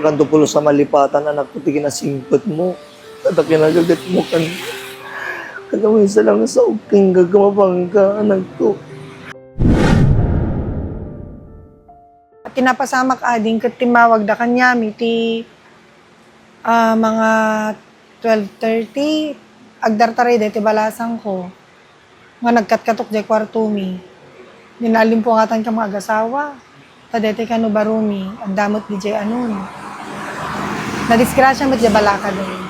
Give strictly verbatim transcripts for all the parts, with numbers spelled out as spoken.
Kanto pulos a malipatan, anakko, ti kinasingpetmo. Kada kinagagatmo kan, kada maysa lang sa uking gagmabangka, anakko. Ti napasamak ading ket timmawagda kaniami ti, ah, mga twelve thirty, agdartaray daytoy balasangko nga nagkatkatok jay kuartomi. Di nalimpungatan kami nga agasawa. Ta daytoy kano barumi, adda met dijay anon. Nadisgrasya met jay balakaden.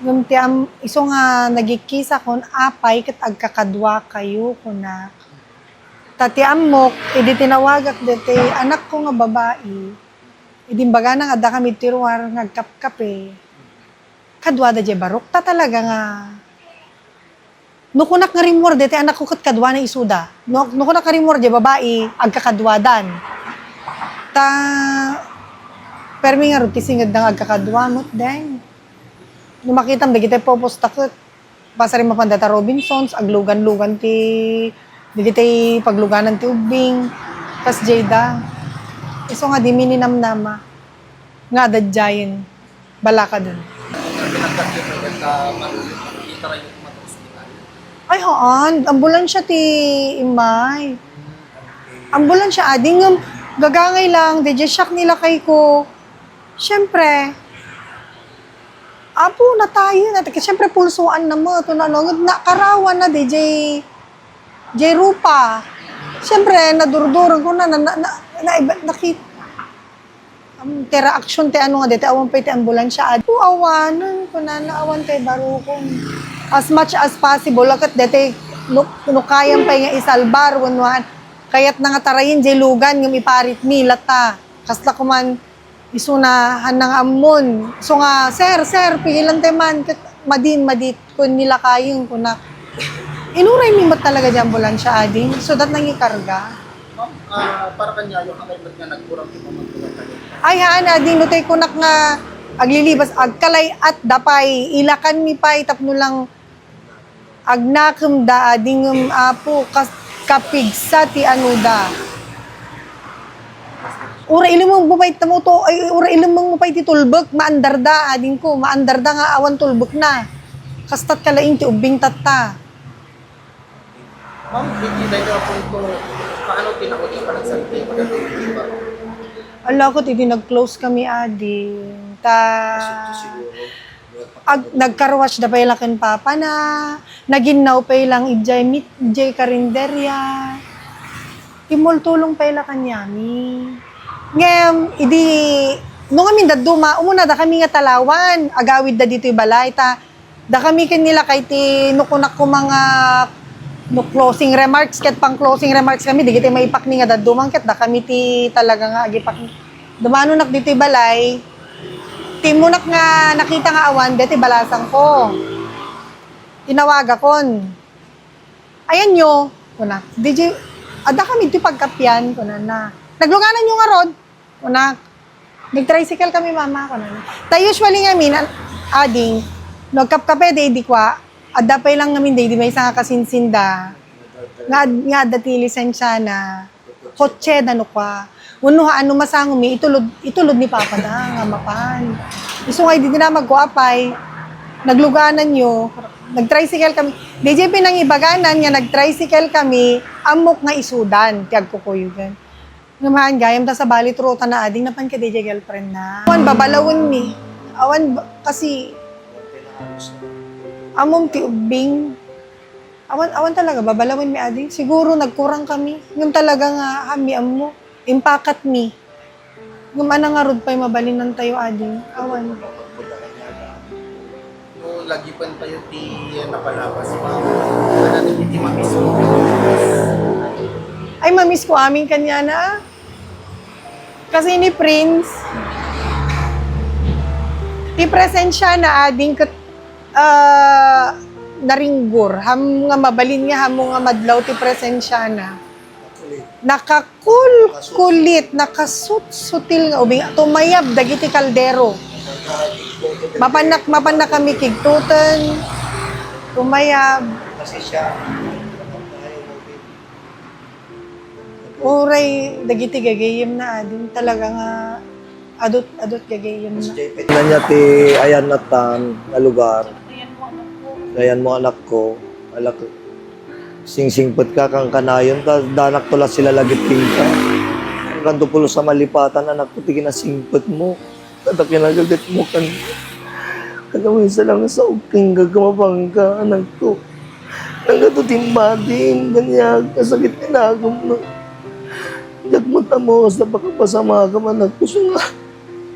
Ngem ti am-, isu nga nagikisakon, apay ket agkakaduakayo, kunak. Ta ti ammok, idi tinawagak daytoy anakko nga babai, idi imbagana nga adda kami ti ruar nga agkapkape, kaduada jay barok. Ta talaga nga, no kunak nga rimmuar daytoy anakko ket kaduana isuda. No, no kunak nga rimmuar jay babai, agkakaduadan. Ta, permi ngarud ti singedda nga agkakadua met, deng. No makitam dagiti poposta ket, pasari mapan data Robinsons, aglugan-lugan ti, dagiti pagluganan ti ubbing, kas jayda. Isu nga dimi ninamnama nga adda diayen balakaden. Pinagkakita ka manulit, makikita rayo kumat ospital? Ay, haan. Ambulansya ti immay. Ambulansya, ading ngem gagangay lang, diay siak nilakayko. Siyempre, apo, natayen na, siyempre, pulsoan na met, no, ano, ngem nakarawan na, diay, diay rupa. Siyempre, nadurdurang ko na, na, na, na, na, nakit-, Am, ti reaksyon ti ano nga daytoy, awan pay ti ambulansya. Adu, awanen, kunana, awan tay barukon. As much as possible, ket daytoy, no, no kayam pay nga isalbar, wenno han, kayatna nga tarayen jay lugan, ngem iparitmi latta. Kasla koman, isuna, han nga ammon. Isu nga, "Sir, sir, pigilan tay man." Ket, "Madin, madit." Kun ni lakayeng, kunak. Inuraymi met talaga diay ambulansya, ading. Isu dat nangikarga. Ma'am, ah, para kaniayo, apay met nga nagkurang ti pamagkuan tayo? Ay, haan, ading, no tay kunak nga aglilibas, agkalay-atda pay, ilakanmi pay, tapno lang agnakemda, ading, em, apo, kas-, kapigsa ti anuda. Uray ilimengmo pay ti moto-, ay, uray ilimengmo pay ti tulbek, maandarda, adingko, maandarda nga awan tulbekna. Kastat ka laeng ti ubbing tatta. Ma'am, iti daytoy a punto, paano ti naunay a panagsanti kadagiti iba? Ala, ket idi nag-close kami, ading, ta Asunto siguro. Ag-, nagkarwasda pay la ken papana, naginnaw pay lang idiay mit-, idiay karinderya. Timmultulong pay la kaniami. Ngem, idi, no ngamin dadduma, umuna dakami nga talawan, agawidda ditoy balay, ta dakami ken ni lakay ti, no kunak koma nga, no closing remarks, ket pang-closing remarks kami, dagiti maipakni nga dadduma, ket dakami ti talaga nga agipakni. Dumanonak ditoy balay, timmunak nga nakita nga awan, deti balasangko. Tinawagakon. "Ayanyo," kuna. "Diay, adda kami ditoy pagkapean," kunana. "Naglugananyo ngarud?" Kunak, "Nag-tricycle kami, mama," kunana. Ta usually ngamin, an-, ading, no agkapkape daydi kua, adda pay lang ngamin daydi maysa nga kasinsinda. Nga ad-, nga adda ti lisensiana. Kotse da no kua. Wenno haan no masangomi, itulod, itulod ni papa da nga mapan. Isu nga idi dinamagko, "Apay, naglugananyo?" Nag-tricycle kami. Diay pinangibaganan nga nag-tricycle kami, ammok nga isudan ti agkukuyogan. Ngem haan gayam ta sabali ti rutana, ading, napan kadi diay girlfriendna. Awan, babalawenmi. Awan ba, kasi, ammom ti ubbing. Awan, awan talaga, babalawenmi, ading. Siguro nagkurang kami. Ngem talaga nga, haanmi ammo. Impakatmi. Ngem ania ngarud pay mabalinantayo, ading? Awan. No, lagipen tayo ti napalabas, ma'am. Ano ti, ti mamiss mo? Ay, mamiss ko amin kaniana. Kasi ni Prince, ti presensiana, ading, ket, ah, naringgor. Ham nga mabalin nga, hammo nga madlaw ti presensiana. Nakakulkulit, nakasutsutil nga ubing. Tumayab dagiti kaldero. Mapannak-, mapanna kami kigtuten. Tumayab. Uray dagiti gagayyemna, ading, talaga nga Adut, adut gagayyem na. Nanya ti ayan natan nga lugar. Ayan mo, anakko. Alak, singsingpet ka, kankanayon, ta danak to la sila lagip kenka. Kanto pulos a malipatan, anakko, ti kinasingpet mo. Kada kinagagat mo kan, kada maysa lang sa ugking gagmapangka, anakko. Nagato timbadim, kanyag, kasakit ti nagum na. Diak mo tamos, napakapasama ka, anakko, sunga.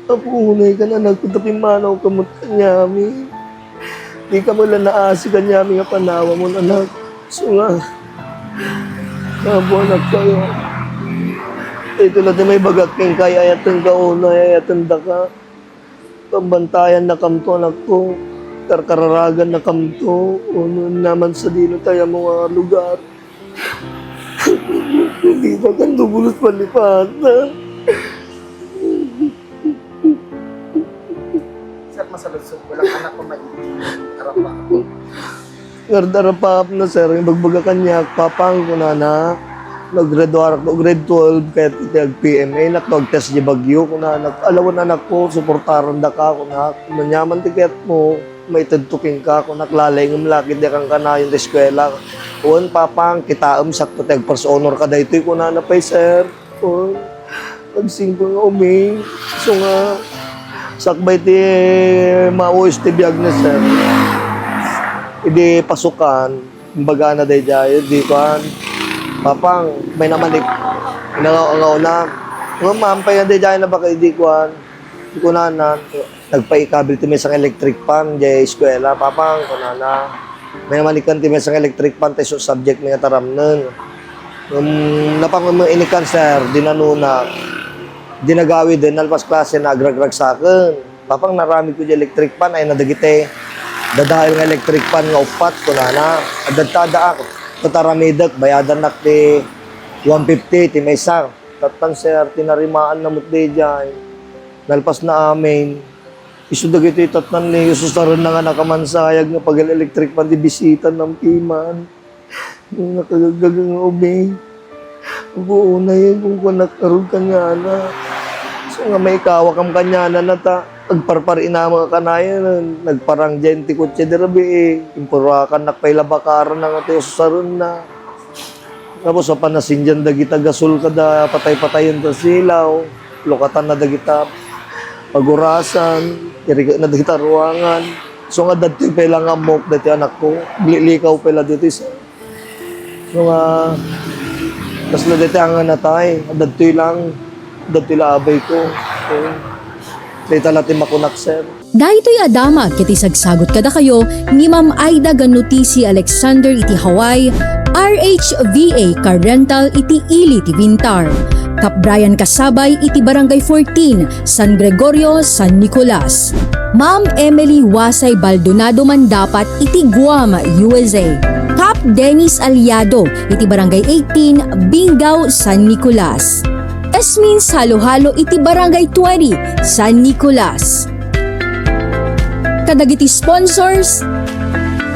Apo, unay ka, anakko, ta pimmanaw ka met kaniami. Di ka man la naasi kaniami nga panawa mo, anak. Sunga. Apo, anak kayo. Ito na ti maibagak kenka, ay-ayaten ka, unay, ay-ayaten da ka. Pambantayan na kamto, anakko. Karkararagan na kamto. Uno naman sa dino tayo mo nga lugar. Hindi ba kan dubulot malipatan? Sir, masaludsod ko lang, anak ko, may arapa. Ngardarapap na, sir, yung bagbaga kanya, "Papang," kunana, "nag-graduar ako, grade twelve, kaya iti ag-P M A, nak-, nag-test di Baguio," kunana, "alawan anak ko, suportaran da ka," kuna, "manyaman ti kayat mo, maited to kenka," kuna, "lalay ngem lakit di kankanayon ti eskwela." "Wen, Papang, kitaem sakto ti ag-first honor ka daytoy," kunana pay, sir. Oh, agsingko nga umi. So nga, sakbay ti mauyos ti biag ni sir. Idi pasukan, imbagana daydiay, di kuan, "Papang, may namanik." Inangaw-angaw na. Nga, "Ma'am, pay nga daydiay na baka idi kuan." Di kunana, nagpaikabil ti maysa nga electric fan, diay eskwela, "Papang," kunana. "May namanikkan ti maysa nga electric fan, tay su-, subject mi nga taramnen." Um, napang-, um, inikan, sir, dinanuna. Dinagawid, eh, nalpas klase na agragragsaken. "Papang, naramid ko di electric fan, ay nadagiti dadael nga electric fan nga uppat," kunana. "Adda ta, addaak. Tataramidek, bayadannak ti one fifty, ti maysa." Tattan, sir, tinarimaan na met daydiay. Nalpas na amin. Isu dagitoy tattan ni, isusarenna nga nakamansayag nga pagel-electric fan ti bisita na piman. Nakagaggaga nga umi. Apo, unay, kung kunak arog kaniana. So nga maikawakam kaniana na ta, agparpar inama nga kanayon, nagparang diay ti kotse di rabii. Impurakannak pay la bakaran nga ti ususarenna. Tapos, apan nasindian dagita gasol kada patay-patayen ta silaw, lukatanna dagita pagurasan, iriketna dagita ruangan. So nga, dadtoy pay lang nga ammok, daytoy anakko, aglilikaw pay la ditoy sa. So nga, kasla daytoy nga natay, dadtoy lang, dadtoy la abay ko. So, dayta la ti makunak, sir. Daytoy a damag ket isagsagut kadakayo ni Ma'am Aida Ganutisi Alexander iti Hawaii, R H V A Car Rental iti ili ti Vintar. Kap Brian Kasabay iti Barangay fourteen, San Gregorio, San Nicolas. Ma'am Emily Wasay Baldonado Mandapat iti Guam, U S A. Kap Dennis Aliado iti Barangay eighteen, Bingao, San Nicolas. Esmin Saluhalo iti Barangay twenty, San Nicolas. Kadagiti sponsors,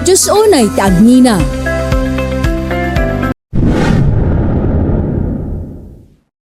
Diyos unay ti agnina.